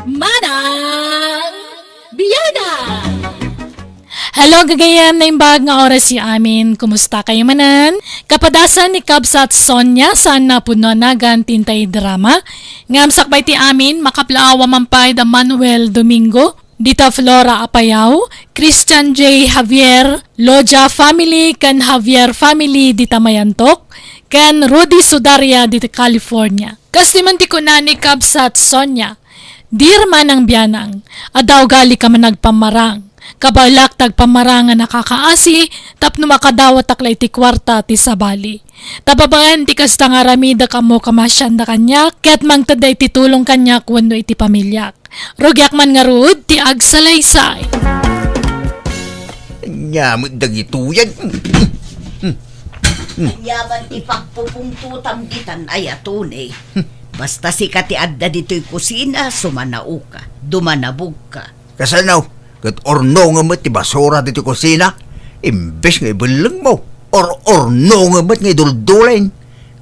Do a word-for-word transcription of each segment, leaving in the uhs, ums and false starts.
Manang Biada! Hello, gagayyem, naimbag nga oras iti amin. Kumusta kayo manen? Kapadasan ni Kabsat Sonia, saan napudno a nagan ti intay drama. Ngem sakbay ti amin, makaplaawa man pay da Manuel Domingo, dita Flora Apayao, Christian J. Javier, Loja family, ken Javier family, dita Mayantok, ken Rudy Sudaria, dita California. Kastoy man ti kuna ni Kabsat Sonia, "Dear Manang Bianang, adda ugalika managpammarang. Kabaelak ti agpammarang a nakakaasi tapno makadawatak la iti kuarta ti sabali. Ta babaen ti kasta nga aramidek, ammok a maasianda kaniak, ket mangted iti tulong kaniak wenno iti pamiliak. Rugiak man ngarud ti agsalaysay." Ania met dagitoyen? Ania man ti pagpupungtotam ditan, aya, Tony? Basta sika ti adda ditoy kusina, sumanaoka, dumanabogka. Kasano? Ket urnongem met ti basura ditoy kusina? Imbes nga ibellengmo, ur-urnongem met nga iduldulin.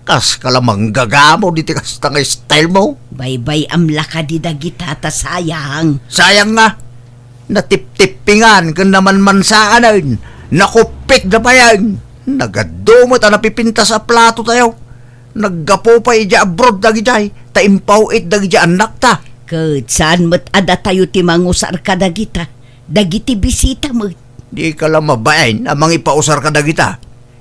Kaska la manggagamo ditoy kasta nga style mo. Baybay-am la kadi dagita ta sayang. Sayang nga. Natiptippingan ken namanmansaanen, nakuppit da payen. Nagadu met a napipintas a plato tayo. Naggapu pay idiay abroad dagidiay, ta impaw-it dagidiay annakta. Ket saan met a datayo ti mangusar kadagita, dagiti bisita met. Dika la mabain a mangipausar kadagita.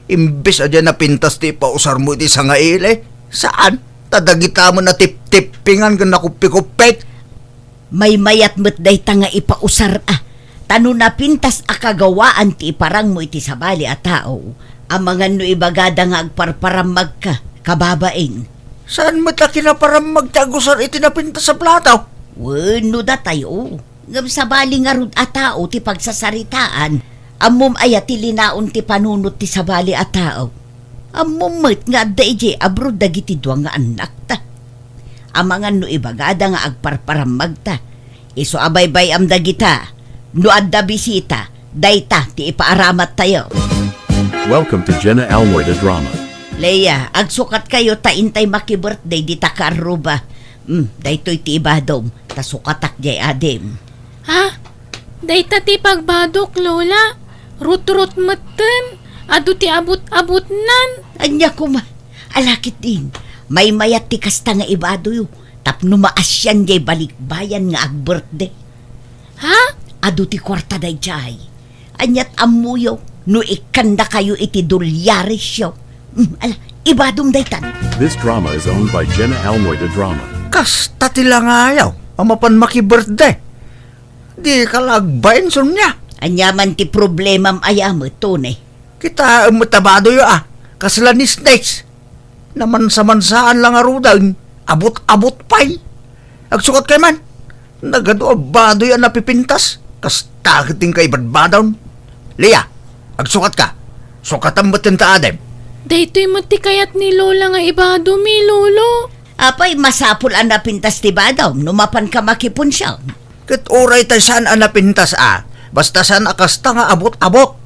Imbes a diay napintas ti ipausarmo iti sangaili, saan? Ta dagita met natiptippingan ken nakuppikuppit. Maymayat met dayta nga ipausar a, ta no napintas a kagawaan ti iparangmo iti sabali a tao, amangan no ibagada nga agparparammagka, kababain. Saan met a kinaparammag ti agusar iti napintas a plato? Wen, no datayo. Ngem sabali ngarud a tao ti pagsasaritaan, ammom aya ti linaon ti panunot ti sabali a tao? Ammom met nga adda idiay abroad dagiti dua nga annakta. Amangan no ibagada nga agparparammagta, isu a baybay-am dagita. No adda bisita, dayta ti ipaaramattayo. Welcome to Jenna Almoy the Drama. Leia, agsukatkayo ta intay maki-birthday dita kaarruba. Hmm, daytoy ti ibadom, ta sukatak diay adim. Ha? Dayta ti pagbadok, Lola? Rutrot metten? Adu ti abut-abutnan? Ania koma? Ala ketdin, maymayat ti kasta nga ibadoyo, tapno maasian diay balikbayan nga agbirthday. Ha? Adu ti kuarta daydiay. Aniat ammoyo no ikkandakayo iti dolyaresyo? Hmm, ala, ibadom daytan. This drama is owned by Jenna Almoy de Drama. Kasta ti langayaw a mapan maki-birthday. Dika la agbain, Sonia. Ania man ti problemam aya met, Tony? Kitaem met a badoyo a, kasla nisnis. Namansa-mansaan la ngaruden, abut-abut pay. Agsukatkay man. Nagadu a badoy a napipintas. Kasta ket ti inka ibadbadon. Leia, agsukatka. Sukatam met ti adim. Daytoy met ti kayat ni Lola nga ibadomi, Lolo. Apay, masapul a napintas ti badom no mapanka makipunsiam. Ket uray tay saan a napintas a, basta saan a kasta nga abut-abut.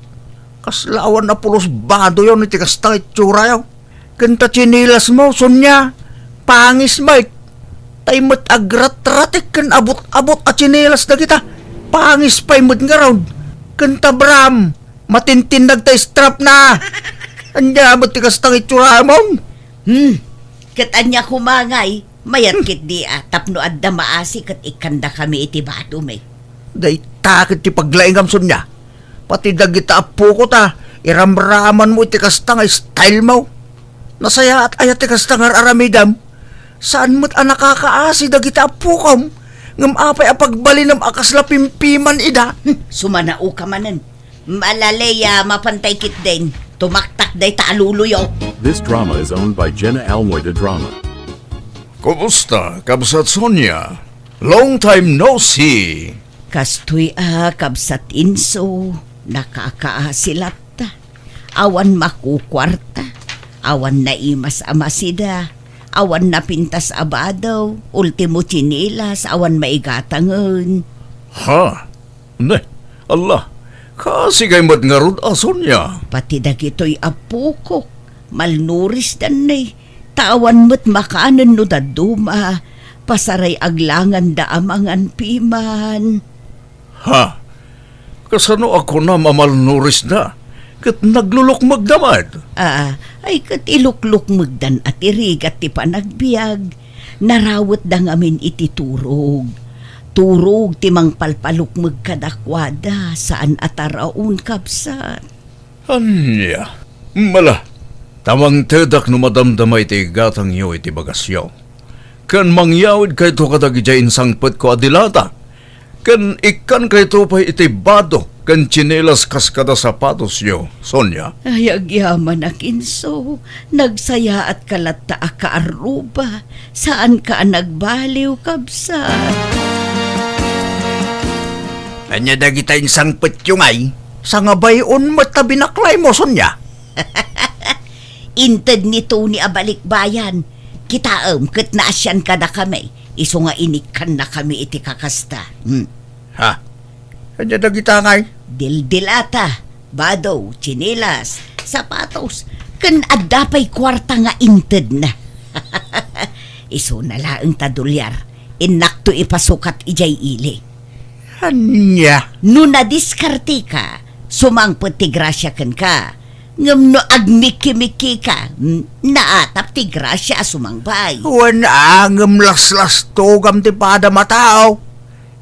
Kasla awan a pulos badoyon iti kasta nga itsurayam. Ken ta tsinelasmo, Sonia, pangis met. Tay met agratratek ken abut-abut a tsinelas dagita. Pangis pay met ngarud. Ken ta bram, matintinnag ta strapna. Ania met ti kasta nga itsuramon? Hmm, ket ania koma ngay? Mayat ketdi a, tapno adda maasi ket ikkandakami iti badom, eh. Dayta ket ti paglaingam, Sonia. Pati dagita appoko ta, iramramanmo iti kasta nga style mo. Nasayaat aya ti kasta nga ar-aramidem. Saan met a nakakaasi dagita appokom, ngem apay a pagbalinem a kasla pimpiman ida? Hmm, sumanaoka manen. Malaleya, mapantay ketdin. Tumaktak dayta a loloyo. This drama is owned by Jenna Almoy de Drama. Kumusta, Kabsat Sonia? Long time no see. Kastoy a, Kabsat Inso, nakakaasi latta. Awan makukuarta. Awan naimas a masida. Awan napintas a bado. Ultimo tsinelas, awan maigatangen. Ha? Ne, Allah, kasigay met ngarud a Sonia. Pati dagitoy appokok, malnurisdan ne. Ta awan met makanen no dadduma, Pasaray aglanganda a mangan piman. Ha? Kasano a kunam a malnurisda? Ket naglulukmegda met? Ah, ay ket iluklukmegdan a ti rigat ti panagbiag. Narawetda ngamin iti turog. Turog ti mangpalpalukmeg kadakuada, saan a taraon, kabsat. Ania? Mala, ta mangtedak no madamdama iti igatangyo iti bagasyo. Ken mangyawidkayto kadagidiay insangpetko a dilata. Ken ikkankayto pay iti bado ken tsinelas kas kada sapatosyo, Sonia. Ay, agyamanak, inso. Nagsayaatka latta a kaarruba. Saanka a nagbaliw, kabsat. Ania dagita insangpetyo ngay? Sangabay-on met ta binaklaymo, Sonia. Inted ni Tony a balikbayan. Kitaem ket naasian kadakami, isu nga inikkannakami iti kakasta. Hmm. Ha? Ania dagita ngay? Dildilata, bado, tsinelas, sapatos, ken adda pay kuarta nga intedna. Isuna laeng ta dolyar, innakto ipasukat idiay ili. Ania? No nadiskarteka, sumangpet ti grasia kenka. Ngem no agmikki-mikkika, mm, naatap ti grasia a sumangbay. Wen a, ngem laslastogam ti padam a tao.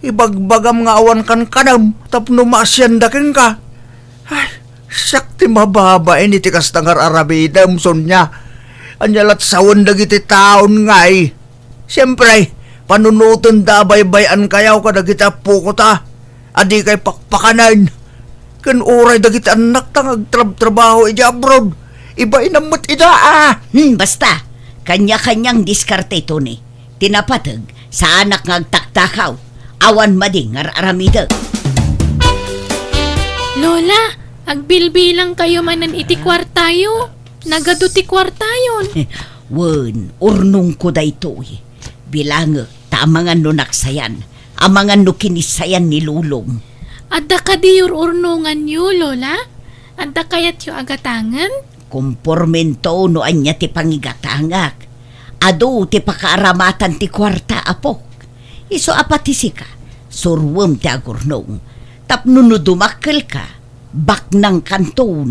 Ibagbagam nga awan kankanem tapno maasianda kenka. Ay, siak ti mababain iti kasta nga ar-aramidem, Sonia. Ania lat sawen dagiti taon ngay? Siempre, panunotenda a baybay-ankayo kadagiti appoko ta, a dikay pakpakanen. Ken uray dagiti annakta nga agtrabtrabaho idiay abroad, ibainam met ida a. Hmm, basta, kanya-kanyang diskarte, Tony. Ti napateg, saanak nga agtaktakaw, awan madi nga ar-aramidek. Lola, agbilbilangkayo manen iti kuartayo. Nagadu ti kuartayon. Wen, urnongko daytoy. Bilangek, ta amangan no naksayan, amangan no kinissayan ni lolom. Adda kadi ur-urnonganyo, Lola? Adda kayatyo a gatangen? Kompormento no ania ti pangigatangak. Adu ti pakaaramatan ti kuarta, apok. Isu a pati sika, suruem ti agurnong. Tapno no dumakkelka, baknangkanton.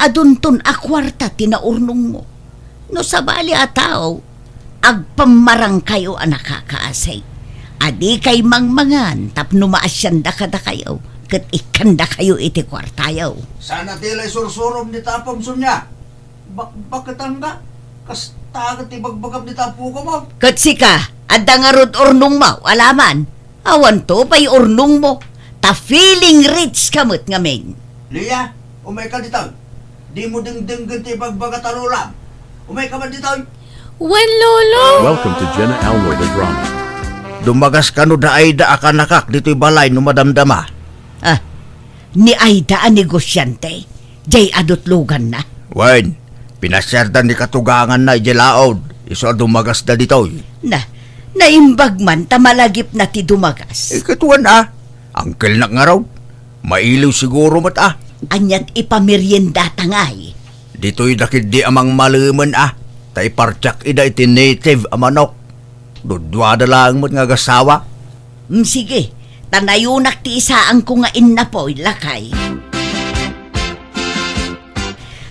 Adunton a kuarta ti naurnongmo. No sabali a tao, agpammarangkayo a nakakaasi. A dikay mangmangan tapno maasianda kadakayo, ket ikkandakayo iti kuartayo. Saan a ti lay sursurom dita apom, Sonia? Bakbaketangka? Kasta ket ti bagbagam dita apoko mo. Ket sika, adda ngarud urnongmo, alaman? Awanto pay urnongmo, ta feeling rich ka met ngamin. Lia, umayka ditoy. Dimo dengdenggen ti ibagbaga ta lolam. Umayka man ditoy. Wen, Lolo! Welcome to Jenna Alway the Drama. Dumagas kano da Aida a kanakak ditoy balay no madamdama. Ah, ni Aida a negosiante? Jay adutloganna? Wen, pinasiarda ni katuganganna idiay laod, isu a dumagasda ditoy. Na, naimbag man ta malagipna ti dumagas. Eh, ket wen a, angkelnak ngarud. Mailiw siguro met a. Aniat ipameriendata ngay? Ditoy da ketdi a mangmalemen a, ta ipartiak ida iti native a manok. Duduada laeng met nga agasawa. Mm, sige, ta nayonak ti isaanko nga innapoy, lakay.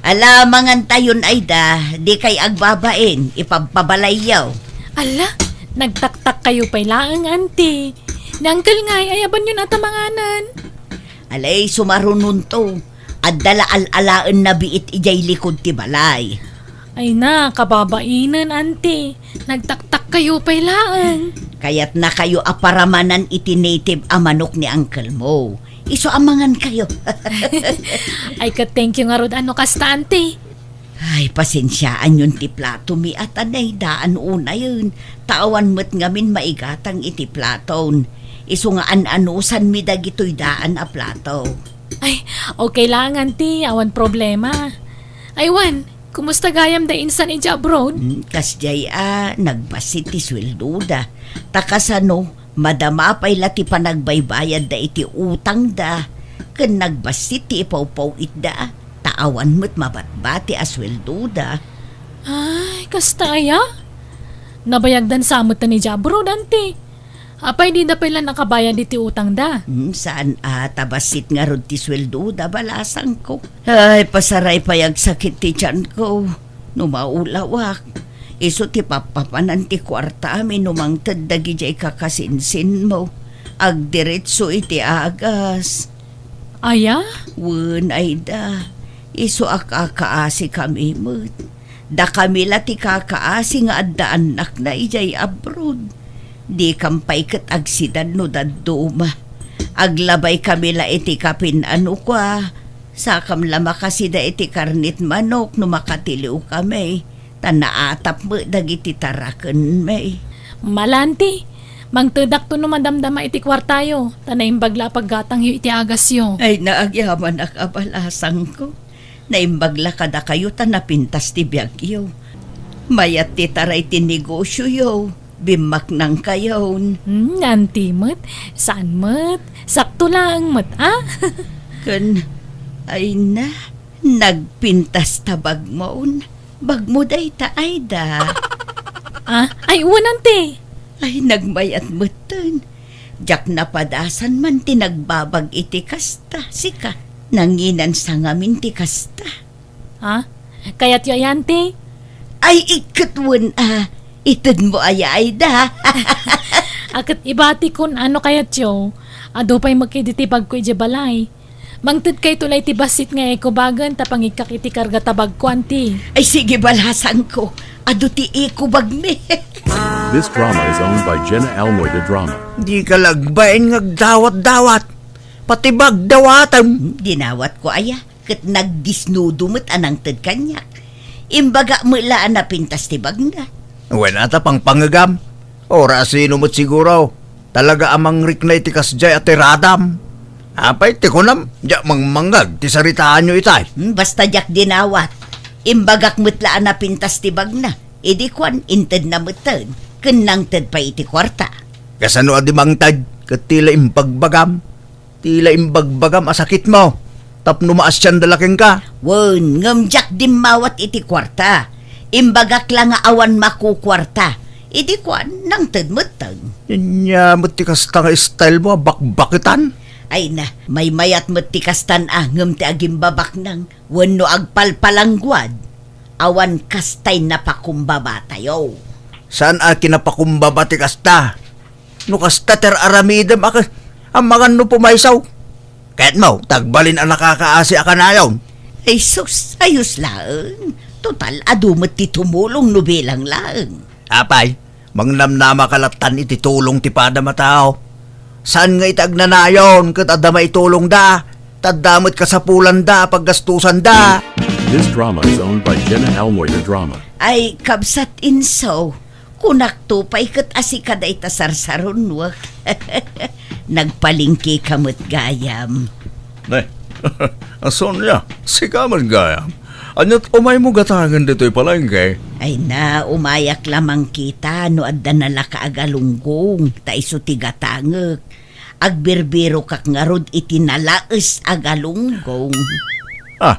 Ala, mangantayon, Aida, dikay agbabain, ipabpabalayyo. Ala, nagtaktakkayo pay laeng, Auntie. Ni Uncle ngay, ayabanyon a ta manganen. Alay, sumarunonto. Adda la al-alaenna biit idiay likud ti balay. Ay na, kababainen, Auntie. Nagtaktakkayo pay laeng. Kayatnakayo a paramanan iti native a manok ni uncle mo. Isu a mangankayo. Ay, ket thank you ngarud a no kasta, Auntie. Ay, pasensiaanyon ti platomi a ta naydaan unayen. Ta awan met ngamin maigatang iti platon. Isu nga an-anusanmi dagitoy daan a plato. Ay, okay lang, Auntie. Awan problema. Ay, wen, kumusta gayam da insan idiay abroad? Hmm, kasdiay a, nagbassit ti sueldoda. Ta kasano, madama pay la ti panagbaybayadda iti utangda, ken nagbassit ti ipawpaw-itda, ta awan met mabatbati a sueldoda. Ay, kasta aya? Nabayagdan sa met idiay abroad, anti. Apay, dida pay la nakabayad iti utangda? Hmm, saan a ta bassit ngarud ti sueldoda, balasangko. Ay, pasaray pay agsakit ti tianko. No maulawak, isu ti pappapanan ti kuartami no mangted dagidiay kakasinsinmo. Agdiretso iti agas. Aya? Wen, Aida, isu a kakaasikami met. Dakami la ti kakaasi nga adda annakna idiay abroad. Dikam pay ket agsidan no dadduma. Aglabaykami la iti kapin a nukua. Sakam la makasida iti karnit manok no makatiliwkami. Ta naatap met dagiti tarakenmi. Malanti, mangtedakto no madamdama iti kuartayo, ta naimbag la a paggatangyo iti agasyo. Ay, naagyamanak a balasangko. Naimbag la kadakayo ta napintas ti biagyo. Mayat ti taray ti negosioyo. Bimmaknangkayon. Hmm, anti met. Saan met. Sakto laeng met, a? Ken, ay na, nagpintas ta bagmon. Bagmo dayta, Aida. A? Ay, wen, anti. Ay, nagmayat metten. Diak napadasan man ti nagbabag iti kasta, sika. Nanginansa ngamin ti kasta. Ha? Kayatyo aya, anti? Ay, iket wen a, itedmo aya, Aida. A ket ibatikon a no kayatyo, adu pay met ditoy bagko idiay balay. Mangtedkayto la iti bassit nga ikubagen ta pangikkak iti karga ta bagko, anti. Ay, sige, balasangko. Adu ti ikubagmi. This drama is owned by Jenna Almoy de Drama. Dika la agbain nga agdawat-dawat. Pati bagdawatem. Dinawatko aya, ket nagdisnudo met a nangted kaniak. Imbagak met la a napintas ti bagna. Wen a ta pangpangegam. Uray sino met siguro. Talaga a mangrikna iti kasdiay a tiradam. Apay ti kunam, diak mangmangngeg ti saritaanyo itay. Hmm, basta diak dinawat. Imbagak met la a napintas ti bagna. Idi kuan, intedna metten, ken nangted pay iti kuarta. Kasano a di mangted, ket ti la imbagbagam? Ti la imbagbagam a sakitmo, tapno maasianda la kenka. Wen, ngem diak dimmawat iti kuarta. Imbagak la nga awan makukuarta. Idi kuan, nangted metten. Ania met ti kasta nga style mo a bakbaketan? Ay na, maymayat met ti kastan a, ngem ti agimbabaknang, wenno agpalpalangguad, awan kastay napakumbabatayo. Saan a kinapakumbaba ti kasta? No kasta ti ar-aramidem a kas-, amangan no pumayso. Kayatmo, ta agbalin a nakakaasi a kanayon. Ay sus, ayos laeng. Total, adu met ti tumulong no bilang laeng. Apay, mangnamnama ka lattan iti tulong ti padam a tao. Saan nga iti agnanayon ket adda maitulongda, ta adda met kasapulanda a paggastusanda. This drama is owned by Jenna Almoy de Drama. Ay, kabsat Inso, kunakto pay ket a sika dayta sarsarunuek. Nagpalengke ka met gayam. Ne, Sonia, sika met gayam. Ania't umaymo gatangen ditoy palengke? Ay na, umayak la mangkita no adda nalaka a galunggong, ta isu ti gatangek. Agbirbirokak ngarud iti nalaes a galunggong. Ah,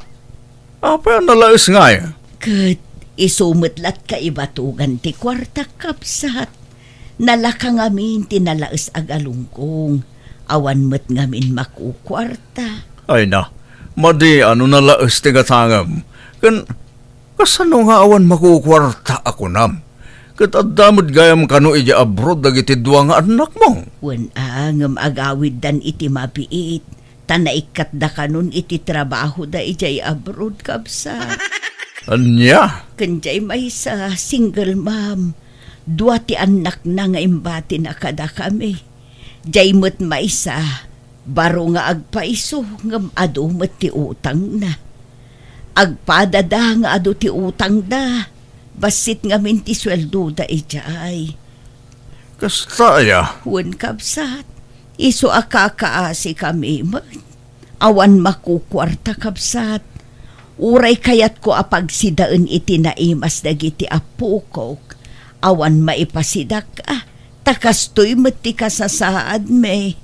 apay a nalaes ngay? Ket isu met la't kaibatugan ti kuartak, kabsat. Nalaka ngamin ti nalaes a galunggong. Awan met ngamin makukuarta. Ay na, madi a no nalaes ti gatangem. Ken kasano nga awan makukuarta a kunam? Ket adda met gayam kano idiay abroad dagiti dua nga annakmo? Wen a, ngem agawiddan iti mabiit. Ta naikkatda kanon iti trabahoda idiay abroad, kabsat. Ania? Ken diay maysa, single mom. Dua ti annakna nga imbatina kadakami. Diay met maysa, baro nga agpayso ngem adu met ti utangna. Agpadada nga adu ti utangda. Bassit ngamin ti sueldoda idiay. Kasta aya? Wen, kabsat. Isu a kakaasikami met. Awan makukuarta, kabsat. Uray kayatko a pagsidaen iti naimas dagiti appokok, awan maipasidak a, ta kastoy met ti kasasaadmi.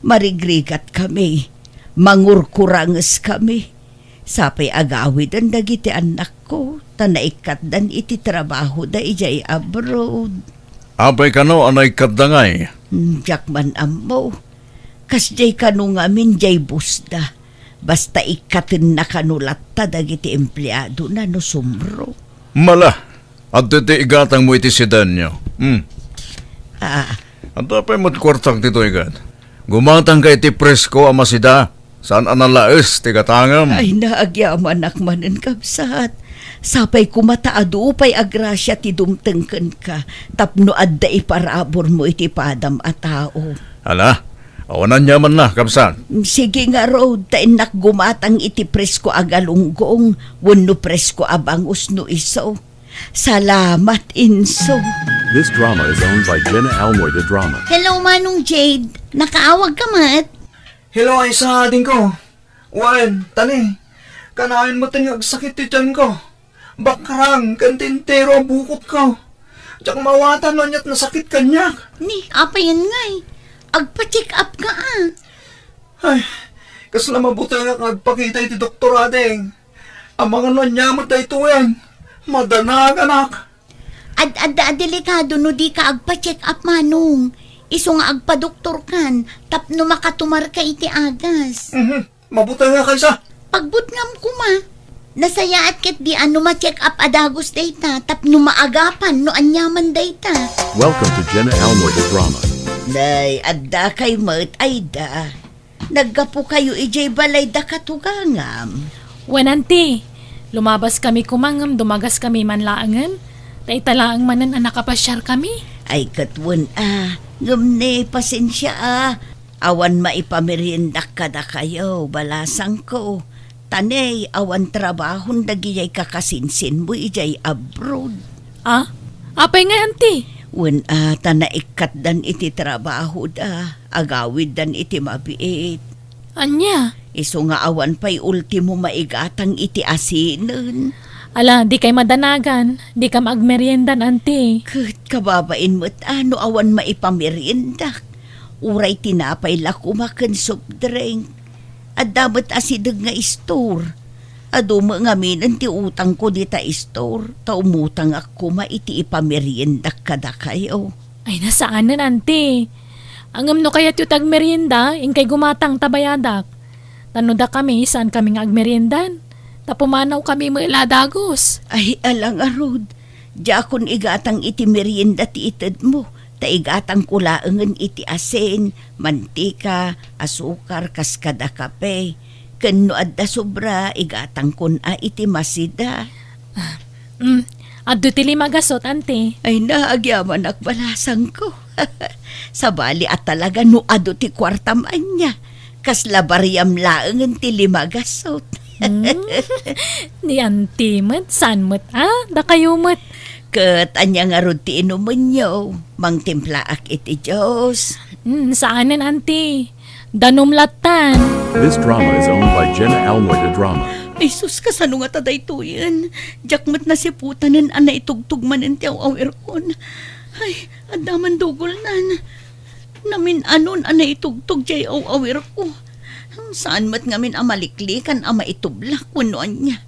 Marigrigatkami, mangurkurangeskami. Sapay agawiden dagiti annakko, ta naikkatdan iti trabahoda idiay abroad. Apay kano a naikkatda ngay? Hmm, diak man ammo. Kasdiay kano ngamin diay bossda. Basta ikkatenna kano latta dagiti empleadona no sumro. Mala, adda ti igatangmo iti sedanyo. Hmm. Ah, Adda pay met kuartak ditoy ket. Gumatangka iti presko a masida, saan a nalaes ti gatangem. Ay, nagyamanak manen, kabsat. Sapay koma ta adu pay a grasia ti dumteng kenka tapno adda iparaburmo iti padam a tao. Ala, awan aniamanna, kabsat. Sige ngarud, ta innak gumatang iti presko a galunggong wenno presko a bangus no isu. Salamat, Inso. This drama is owned by Jenna Almoy de Drama. Hello, Manong Jade. Nakaawag ka met? Hello, Aisa, adingko. Wen, tani, kanayon met nga agsakit ti tiyan ko. Bakrang, ken ti entero a bukot ko. Diak maawatan no aniat nasakit kaniak. Ni, apayen ngay? Agpa-check up ka, ah. Ay, kasla mabutengak nga agpakita iti doktor, ading. Amangan no ania met daytoyen, madanaganak. Ad-adda a delikado no dika agpa-check up, Manong. Isu nga agpadoktorkan tapno makatumarka iti agas. Mhm. Mabutengak, Aisa. Pagbutngam koma. Nasayaat ketdi a no ma-check up a dagus dayta tapno maagapan no aniaman dayta. Welcome to Jenna Almoy the Drama. Nay, adda kay met, Aida. Naggapukayo idiay balay da katugangam? Wen, anti. Lumabaskami koma ngem dumagaskami man laengen. Ta ita laeng manen a nakapasiarkami. Ay, ket wen a. Ngem ne, pasensia a. Awan maipameriendak kadakayo, balasangko. Ta ne, awan trabahon dagijay kakasinsinmo idiay abroad. Ah? Apay ngay, anti? Wen a, ta naikkatdan iti trabahoda. Agawiddan iti mabiit. Ania? Isu nga awan pay ultimo maigatang iti asinen. Ala, dikay madanagan, dikam agmeriendan, anti. Ket kababain met a no awan maipameriendak. Uray tinapay la koma ken soft drink. Adda met asideg nga istor. Adu met ngaminen ti utangko dita istor, ta umutangak koma iti ipameriendak kadakayo. Ay, nasaanen, anti. Ngem no kayatyo ti agmerienda, inkay gumatang ta bayadak. Ta no dakami, saankami nga agmeriendan. Ta pumanawkami met la a dagus. Ay, ala ngarud. Diakon igatang iti merienda ti itedmo, ta igatangko laengen iti asin, mantika, asukar, kas kada kape. Ken no adda sobra, igatangkon a iti masida. Ah, mm, adu ti lima gasut, anti. Ay na, agyamanak, balasangko. Sabali a talaga no adu ti kuartam ania. Kasla bariam laengen ti lima gasut. Hmm. Ni anti met, saan met a, dakayo met. Ket ania ngarud ti inumenyo? Mangtimplaak iti juice. Hmm, saanen, anti. Danum lattan. This drama is owned by Jenna Almoy de Drama. Ay sus, kasano ngata daytoyen? Diak met nasiputanen a naitugtog manen ti aw-awirkon. Ay, adda man dugolnan. Namin-anon a naitugtog diay aw-awirko. Saan met ngamin a maliklikan a maitublak wenno ania.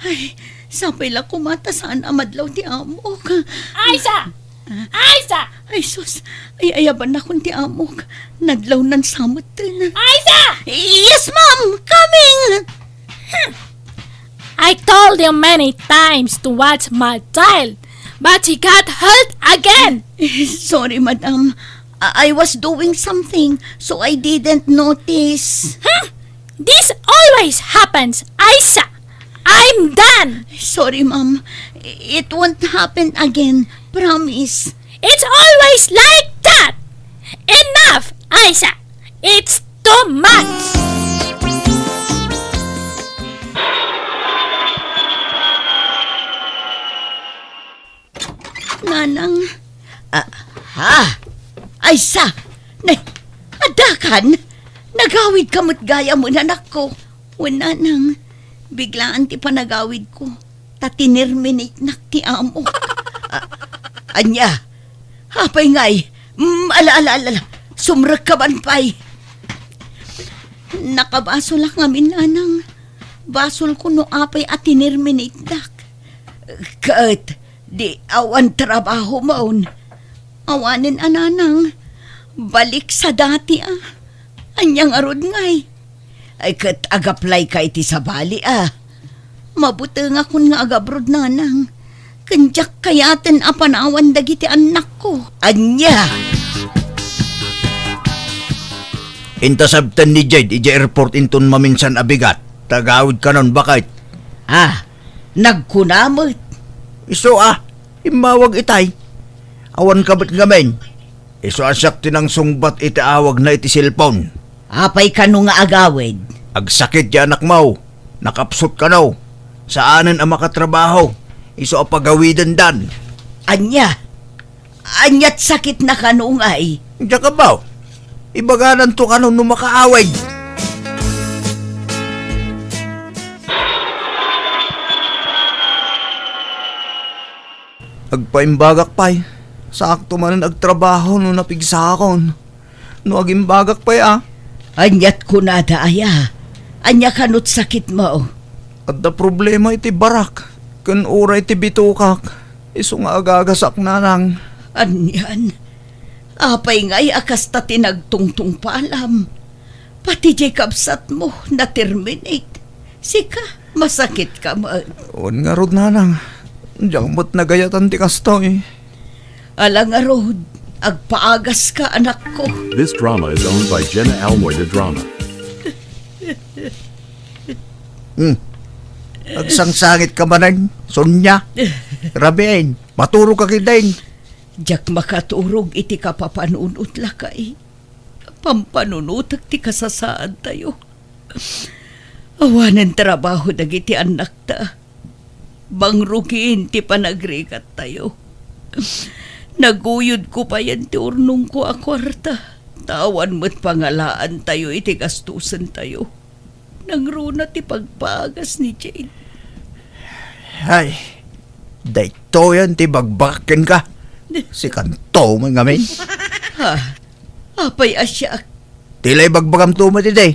Ay, sapay la koma ta saan a madlaw ti amok. Aisa! Ah. Aisa! Ay sus, ay-ayabannakon ti amok. Nadlawnan sa metten. Aisa! Yes, ma'am! Coming! Hmm. I told you many times to watch my child, but he got hurt again. Sorry, madam. I I was doing something, so I didn't notice. Hmm? This always happens, Aisa. I'm done. Sorry, ma'am. It won't happen again. Promise. It's always like that. Enough, Aisa. It's too much. Nanang. Ah, ha? Aisa! Ne, addakan? Nagawidka met gayam, anakko. Wen, nanang, biglaan ti panagawidko. Ta tinerminatenak ti amok. Ah, ania? Apay ngay? Mm, ala, ala, ala, ala. Sumrekka man pay. Nakabasolak ngamin, nanang. Basolko no apay a tinerminatedak. Ket di awan trabahomon. Awanen a, nanang, balik sa dati a. Ania ngarud ngay? Ay, ket agaplayka iti sabali a. Mabutengakon nga agabroad, nanang. Ken diak kayaten a panawan dagiti annakko. Ania? Inta sabten ni Jade idiay airport inton maminsan a bigat. Tagawid kanon, baket. Ah, nagkuna met. Isu a, immawag itay. Awan ka met ngamin. Isu a siak ti nangsungbat iti awagna iti cellphone. Apay kano nga agawid? Agsakit ti anakmo. Nakapsut kano. Saanen a makatrabaho. Isu a pagawidendan. Ania? Aniat sakitna kano ngay? Diak abaw. Ibagananto kano no makaawid. Agpaimbagak pay. Saakto manen agtrabaho no napigsakon. No agimbagak pay a. Aniat kunada aya? Ania kanot sakitmo? Adda problema iti barak ken uray ti bitukak. Isu nga agagasak, nanang. Anian? Apay ngay a kasta ti nagtungtungpalam? Pati diay kabsatmo, na-terminate. Sika, masakitka met. Wen ngarud, nanang. Diak met nagayatan ti kastoy. Ala ngarud, agpaagaska, anakko. This drama is owned by Jenna Almoy de Drama. Hmm. Agsangsangitka manen, Sonia. Rabiin, maturogka ketdin. Diak makaturog iti kapapanunot, lakay. Pampanunotek ti kasasaadtayo. Awanen trabaho dagiti annakta. Bangrugiin ti panagrigattayo. Naguyodko payen ti urnongko a kuarta, ta awan met pangalaantayo iti gastosentayo. Nangruna ti pagpagas ni Jade. Ay, daytoyen ti bagbagak kenka. Sikanto met ngamin. Ha? Apay a siak? Ti la ibagbagamto met idi.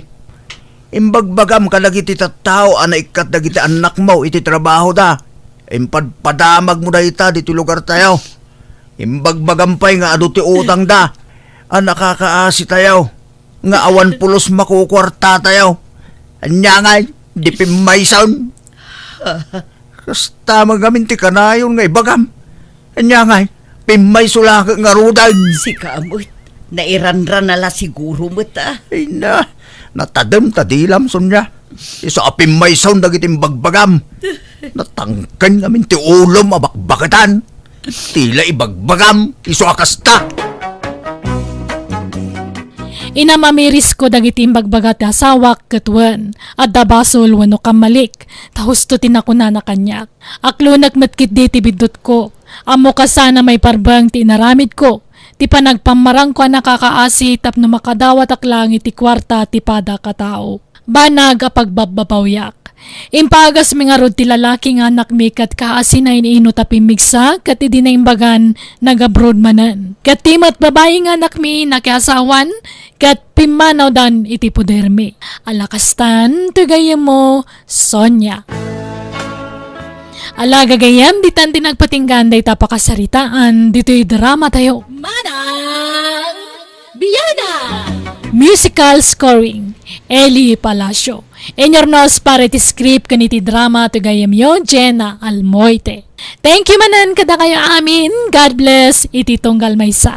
Imbagbagam kadagiti tattao a naikkat dagiti annakmo iti trabahoda. Impadpadamagmo dayta ditoy lugartayo. Imbagbagam pay nga adu ti utangda a nakakaasitayo, nga awan pulos makukuartatayo. Ania ngay, di pimmayson? Kasta met ngamin ti kanayon nga ibagam. Ania ngay, pimmayso laeng ngaruden. Sika met, nairanran a la siguro met a. Ay na, natadem ta dilam, Sonia. Isu a pimmayson dagiti imbagbagam. Natangken ngamin ti ulom a bakbaketan. Ti la ibagbagam, isu a kasta. Inam-amirisko dagiti imbagbaga ti asawak ket wen, adda basol wenno kammalik, ta husto ti nakunana kaniak. Aklonek met ketdi ti biddutko. Ammok a saan a maiparbeng ti inaramidko, ti panagpammarangko a nakakaasi tapno makadawatak laeng iti kuarta ti padak a tao. Banag a pagbabbabawiak. Impagasmi ngarud ti lalaki nga anakmi ket kaasina in-ino ta pimmigsa ket idi naimbagan, nag-abroad manen. Ket ti met babai nga anakmi nakiasawan ket pimmanawdan iti podermi. Ala kastan, ti gayyemmo, Sonia. Ala gagayyem, ditan ti nagpatinggan dayta pakasaritaan ditoy drama tayo. Manang Biana! Musical scoring, Eli Palacio. Inyurnos para iti script ken iti drama ti gayyemyo, Jenna Almoite. Thank you manen kadakayo amin. God bless iti tunggal maysa.